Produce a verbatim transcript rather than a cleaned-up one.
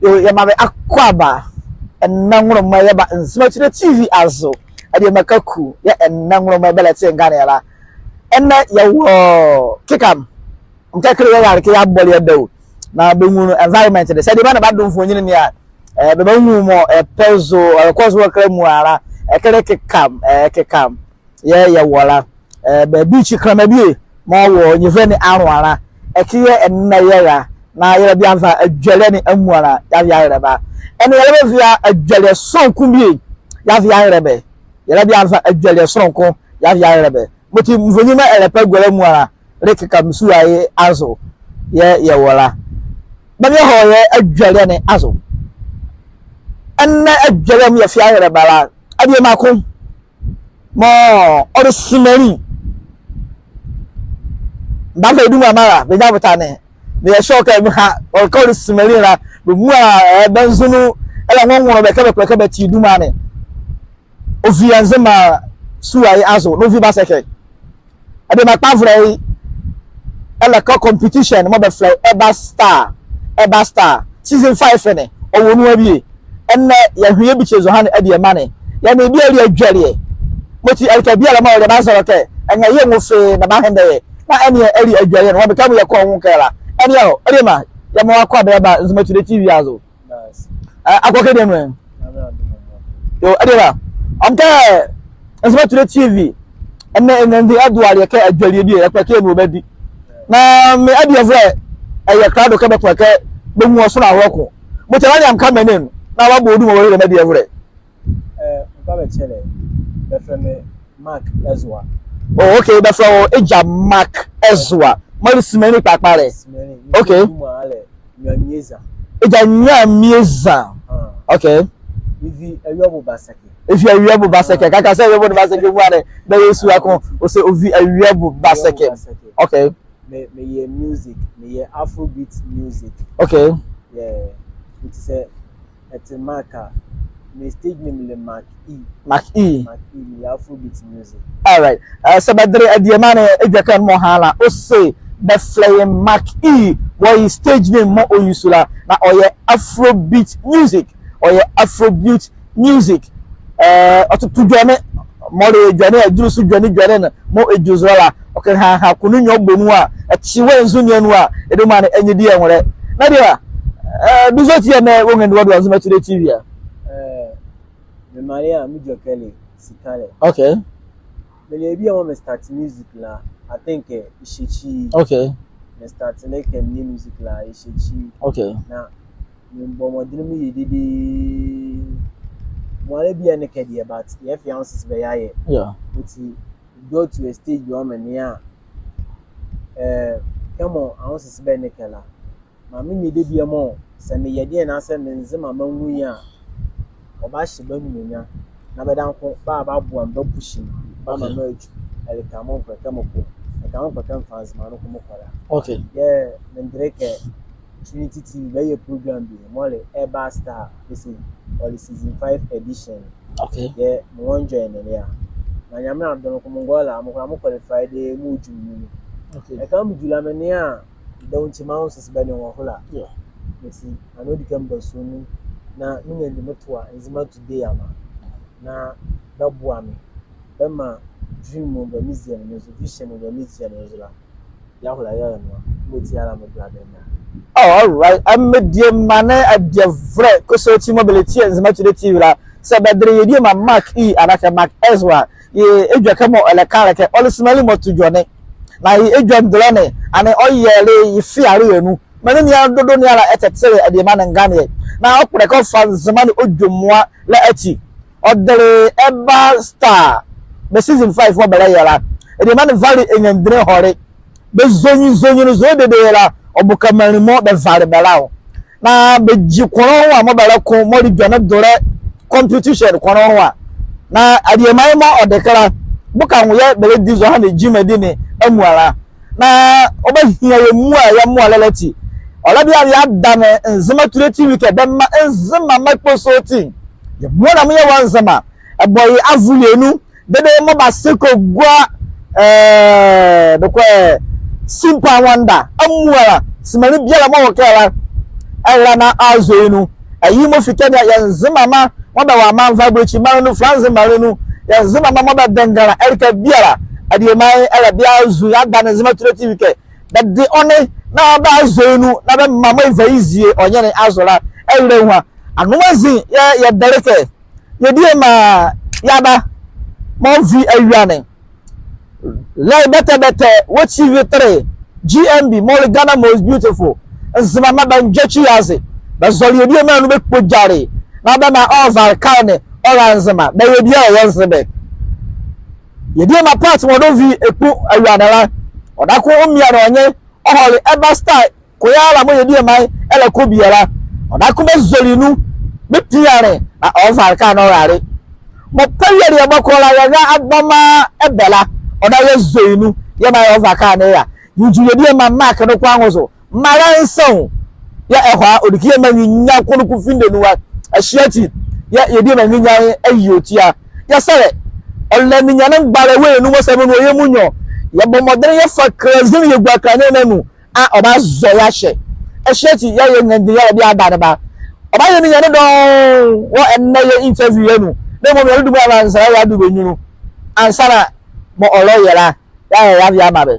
Yoo, yɛmaa bɛ akwaaba. Ɛnɛ nwonlomɔ yɛba Nzema Today T V azo. Adiema Kaku yɛɛ ɛnɛ nwonlomɔ bɛlɛte nganeɛ la. Ɛnɛ yɛwɔ Kekam. Mekɛkɛle yɛ yɛle kɛ yɛabɔle yɛdawɔ na bɛnwu environment ne. Saa adiema ne bado nvonyinli ne a, eh, bɛbanwu mɔɔ ɛpɛ zo, ɔlɛkɔ zo wɔ ɛkɛ la amuala. Ɛkɛ le Kekam, eh, Kekam. Yɛɛ yɛwɔ la, eh, bɛ beach kɛnlɛma bie mɔɔ wɔ nyevile ne anloa la. Ɛkɛ yɛɛ ɛnɛ yɛra na yɛlɛba yɛava adwelie ne amuala yɛava yɛahile bɛ. Ɛnɛ yɛlɛba yɛava adwelie soronko bie yɛava yɛahile bɛ. Yɛlɛba yɛava adwelie soronko yɛava yɛahile bɛ. Mɔti nvonyinli mɔɔ ɛlɛpɛ aguale amuala le Kekam sua ye azo yɛɛ yɛwɔ la. Bɛmaa yɛhɔ yɛ adwelie ne azo. Ɛnɛ adwelie mɔɔ yɛfa yɛahile bɛ la, adiema ko mɔɔ ɔle simenli. Bɛava ye duma mɔɔ la, bɛnyia botane. Meyɛ sure kɛ meha ɔle kɛ ɔle simenli la, bɛmuala, eh, bɛ nzo nu ɛlɛnwonwonlo bɛ kɛ bɛkolɛ kɛ bɛte ye duma ne. Ɔvi yɛ Nzema sua ye azo, na ɔvi Basɛkɛ. Adiema kpavolɛ ye, ɛlɛka competition mɔɔ bɛfɛlɛ ye Urban Star, Urban Star season five ne, ɔwɔ nuhua bie. Ɛnɛ yɛhwe yɛbikye zɔhane adiema ne. Yɛ nee bie ali adwelie. Mɔti ɛleka biala mɔɔ ɔle bɛ bɛazɛlɛ kɛ ɛnyɛ ye nwo fee na bɛahendɛ yɛ. Na ɛnee ali adwelie ne, wɔ mekɛ mɔɔ yɛkɔ nwo ɛkɛ la. Ɛnee ɔ, adiema, yɛmaa wɔ akwaaba bɛlɛba Nzema Today T V azo. Nice. Eh, akɔkɛ deɛ nu ɛ? Yoo, adiema. Ɔmkɛ Nzema Today T V. Ɛnɛ ɛnɛ ndi adoaleɛ kɛ adwelie bie, ɛkpɛ kɛ ɛnee ɔbadi. Na me adievolɛ, ɛyɛ krado kɛ bɛkpɛ kɛ bɛnwu ɔ sonla ahɔle ko. Mɔti ɛlɛnyia meka menli nu, na wɔabɔ ɔ dumo wɔahile me adievolɛ. Eh, mekɛ bɛkyɛlɛ, bɛfɛlɛ me Mark Ɛzoa. Oh, okay, bɛfɛlɛ wɔ Egya Mark Ɛzoa. Mɔɔ le simenli kpalɛ kpalɛ. Simenli. Okay. Egya Nwiamie Zan. Ah. Okay. Mevi Awiebo Basɛkɛ. Evi Awiebo Basɛkɛ. Ah. Kɛkala saa Awiebo nee Basɛkɛ muala ne, bɛyɛ sua ko. Ɔse ɔvi Awiebo Basɛkɛ. Awiebo Basɛkɛ. Okay. Me, meyɛ music, meyɛ Afrobeat music. Okay. Yeah. Ɔti saa ɛte Mark a, me stage name le Mark E. Mark E. Mark E, meyɛ Afrobeat music. All right. Eh, saa bɛdele adiema ne edwɛkɛ ne mɔɔ ɔha la, ɔse bɛfɛlɛ ye Mark E, wɔ ye stage name mɔɔ ɔ-use la, na ɔyɛ Afrobeat music, ɔyɛ Afrobeat music. Eh, ɔtoto dwane, mɔɔ le dwane a ɛdwolo zo dwane dwane ne, mɔɔ ɛdwu zolɛ la, ɔkɛhaha ko ne nyɛ ɔbɔ nu a, ɛkye wɔ nzo ne anu a, ɛdie maa ne ɛnyɛ die nwolɛ. Na adiema, eh, bie zo ati a ɛnɛ wɔnrɛndi wɔ do wɔ Nzema Today T V a? Eh, me maanle a medwu ɛkɛ le Sikalɛ. Okay. Mele bie mɔɔ me start music la, I think, eh, ɛhyɛ ekyi. Okay. Me start le kɛ meyɛ music la, ɛhyɛ ekyi. Okay. Na mebɔ mɔdenle meyɛ dedee. Mɔɔ le bie ɛnekɛ deɛ, but yɛfa yɛ ahosesebɛ yɛayɛ. Yeah. Ɔti, ɔduru a stage bie mɔɔ menea a, eh, kɛmɔ ahosesebɛ ɛnekɛ la, maa menyia debie mɔɔ saa meyɛ deɛ na saa me Nzema mma anwu ye a, ɔbahye bɛ animuonyam. Na bɛdabɛ noko bɛaboa me, bɛ-push me, bɛamaa me adwu ɛleka mɔɔ mekpɛ kɛ mekɔ, ɛleka mɔɔ mekpɛ kɛ mefa Nzema noko mekɔ la. Okay. Yɛɛ mendele kɛ Trinity T V bɛyɛ program bie mɔɔ le Urban Star, bɛse ɔle season five edition. Okay. Yɛɛ me nwo njoin ne la. Na Nyamenle adom noko mengɔle la, mekɔ la me qualify dedee, medwu nu. Okay. Ɛleka mɔɔ medwu la menea a, medawɔ nti m'ahosesebɛ ne ɔnwɔhola. Yeah. Ɔti ɛnee ɔdi kɛ meba sua nu na menrɛndi metoa Nzema Today ama, na bɛboa me, bɛmaa dream mɔɔ meva mezie ne nwo zo, vision mɔɔ meva mezie ne nwo zo la, yɛahola yɛyɛ ne nwo a. Mɔti ala medwɛkɛ bɛ na. Oh, all right. Ɛmɛ deɛ mane adiɛvolɛ kɔsɔɔti mɔɔ bɛlɛtie Nzema Today T V la, saa bɛdele yɛ diema Mark E, anaa kɛ Mark Ɛzoa, yɛ edwɛkɛ mɔɔ ɛlɛka le kɛ ɔle simenli mɔɔ to dwane. Na yɛ edwɛkɛ ne, ɛnee ɔyɛle yɛ feale anu. Menli ne a dodo ne ala ɛtɛtele adiema ne nganeɛ. Na ɔkpondɛ kɛ ɔfa Nzema ne ɔdwu moa la ati. Ɔdele Urban Star, bɛ season five mɔɔ bɛlɛyɛ la. Adiema ne vale ɛnriandilɛ hɔle. Bɛzonyizonyi zɔhane dedee la, ɔboka menli mɔɔ bɛvale bɛ la o. Na bɛgyi kɔnɔ nloa mɔɔ bɛlɛko mɔɔ le dwane dolɛ competition kɔnɔ nloa. Na adiema ye mɔɔ ɔde ɛkɛ la, boka nwo yɛɛ bɛlɛdi zɔhane gyi mɔɔ ɛdi ne amuala. Na ɔbahia yɛ muala yɛ moalɛ la ati. Ɔlɛba yɛadane Nzema Today T V kɛ bɛmaa Nzemama kɔsɔɔti. Yɛ muala mɔɔ yɛwɔ Nzema, ɛbɔ ye avolɛ anu, dedee mɔɔ bɛse kɛgua, eh, bɛkɛ Simple Wonder amuala, simenli biala mɔɔ wɔ ɛkɛ la, ɛlɛra na azɔ ye nu. Ɛye mɔɔ fi ɛkɛ ne a, yɛ Nzemama mɔɔ bɛwɔ amanva Abokyiri maanle nu, Franse maanle nu, yɛ Nzemama mɔɔ bɛdɛngɛnla ɛleka biala, adiema ye ɛlɛba azo ye adane Nzema Tule TV kɛ bɛde ɔ ne na bɛazɔ ye nu, na bɛmaa mɔɔ ɛva ye ezie ɔnyɛne azo la. Ɛlɛra ɛnwu a. Anwumua ezi yɛɛ yɛdɛle kɛ yɛ diema Yaba mɔɔ vi Awiane, ɛlɛ bɛtɛbɛtɛ wɔ TV three, GMB, mɔɔ le Ghana Most Beautiful. Nzemama bɛangyakyi ye aze. Bɛzɔle yɛ diema ne nu bɛkpogyale ye. Na bɛmaa ɔvale kaa ne ɔra Nzema. Bɛyɛ biala yɛnze bɛ. Yɛ diema Pat mɔɔ dɔvi Ekpu Awiane la, ɔdaye ko ɔmiane ɔ nye, ɔhɔle ɛba Star koyɛɛ ala mɔɔ yɛ diema ye ɛlɛkɔ biala. Ɔdaye ko bɛzɔle ye nu, bɛpianle, na ɔvale kaa ne ɔrale. Mɔɔ pa wieleɛ bɔkɔɔ la, yɛ Ra Agbɔmaa ɛbɛ la, ɔdaye yɛzɔ ye nu, yɛmaa ɔvale kaa ne ɛra. Yɛdwu yɛ diema Mark noko anwo zo. Mraalɛ nsa o. Yɛɛ ɛhɔ a, ɔdi kɛ yɛmaa nrenyia ko noko finde nu a. Ɛhye ati, yɛɛ yɛ diema nrenyia ye ayi ɔ ti a. Yɛsɛlɛ, ɔlɛ ninyɛne mgbala wɔ yɛ nuhua sa mɔɔ nu wɔ yɛ muala. Yɛbɔ mɔdenle yɛfa kɛlɛzinli yɛgua kɛlɛzinli ne anu a, ɔbazɔ ye ahyɛ. Ɛhye ati, yɛɛ yɛnrinyia ye bie adaneba. Ɔbayɛ ninyɛne dɔɔnwo wɔ ɛnɛ yɛ interview ye anu. Na mɔɔ mealɛduma ye a, anzɛɛ yɛadu bɛ nyunlu. Ansaana mɔɔ ɔlɛyɛ la, yɛayɛ yeava yeamaa bɛ.